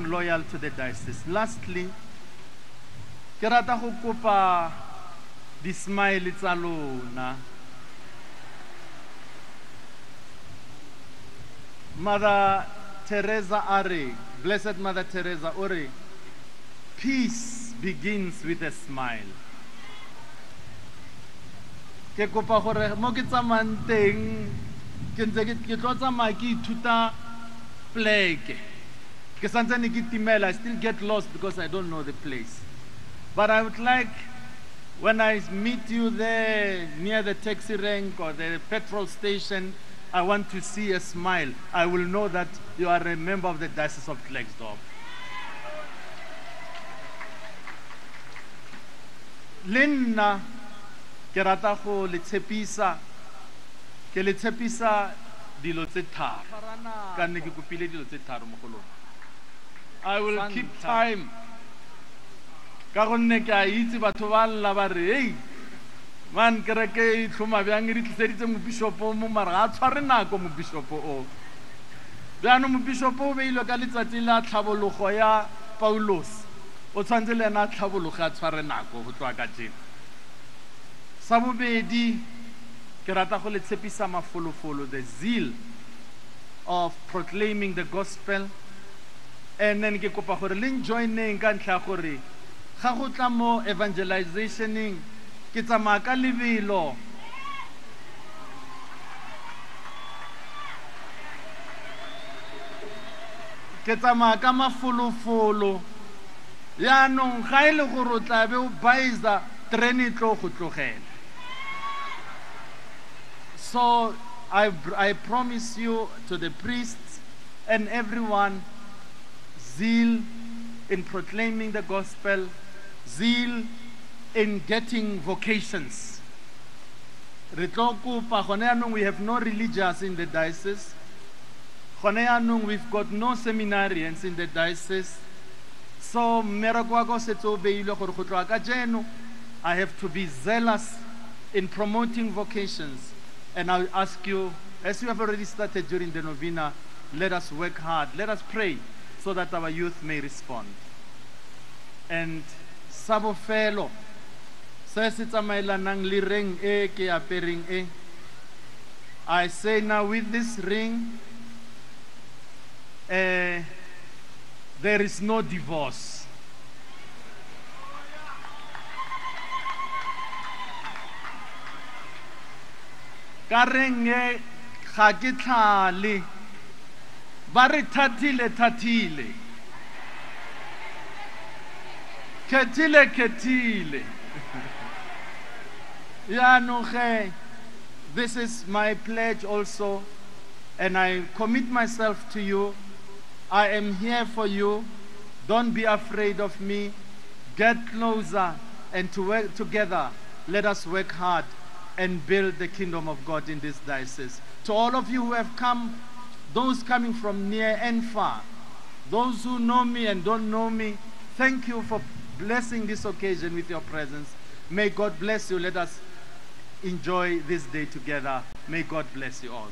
Loyal to the diocese. Lastly, ke rata go kopa di-smile tsa lona. Mother Teresa a re, Blessed Mother Teresa o re, peace begins with a smile. Ke kopa gore mo ke tsamayang teng, ke ntse ke tlo tsamaya ke ithuta pleke. Ke santsane ke timela, I still get lost because I don't know the place. But I would like, when I meet you there near the taxi rank or the petrol station, I want to see a smile. I will know that you are a member of the Diocese of Klerksdorp. Le nna ke rata go le tshepisa, ke le tshepisa dilo tse tharo. Ka nne ke kopile dilo tse tharo mo go lona. I will keep time. Ka gonne ke a itse batho ba lla ba re, hey, man, kereke e tlhoma bjang e di tliseditse mobishopo mo mara ga a tshware nako mobishopo o. Jaanong mobishopo o beilwe ka letsatsi la tlhabologo ya Paulos. O tshwanetse le ena a tlhabologe a tshware nako go tloga kajeno. Sa bobedi, ke rata go le tshepisa mafolofolo, the zeal of proclaiming the gospel. And then ke kopa gore le njoineng ka ntlha ya gore ga go tla mo evangelizationeng ke tsamaya ka lebelo. Ke tsamaya ka mafolofolo. Jaanong ga e le gore o tla be o baisa, terene e tlo go tlogela. So I promise you to the priests and everyone, zeal in proclaiming the gospel, zeal in getting vocations. Re tlo kopa gone jaanong, we have no religious in the diocese. Gone jaanong we've got no seminarians in the diocese. So mmereko wa ka o setse o beilwe gore go tloga kajeno, I have to be zealous in promoting vocations. And I ask you, as you have already started during the novena, let us work hard, let us pray so that our youth may respond. And sa bofelo, se se tsamaelanang le ring e ke apereng e, I say now with this ring, there is no divorce. Ka reng e ga ke tlhale, ba re thatile thatile, khethile khethile. Jaanong ge, this is my pledge also, and I commit myself to you. I am here for you. Don't be afraid of me. Get closer and to work together. Let us work hard and build the kingdom of God in this diocese. To all of you who have come, those coming from near and far, those who know me and don't know me, thank you for blessing this occasion with your presence. May God bless you. Let us enjoy this day together. May God bless you all.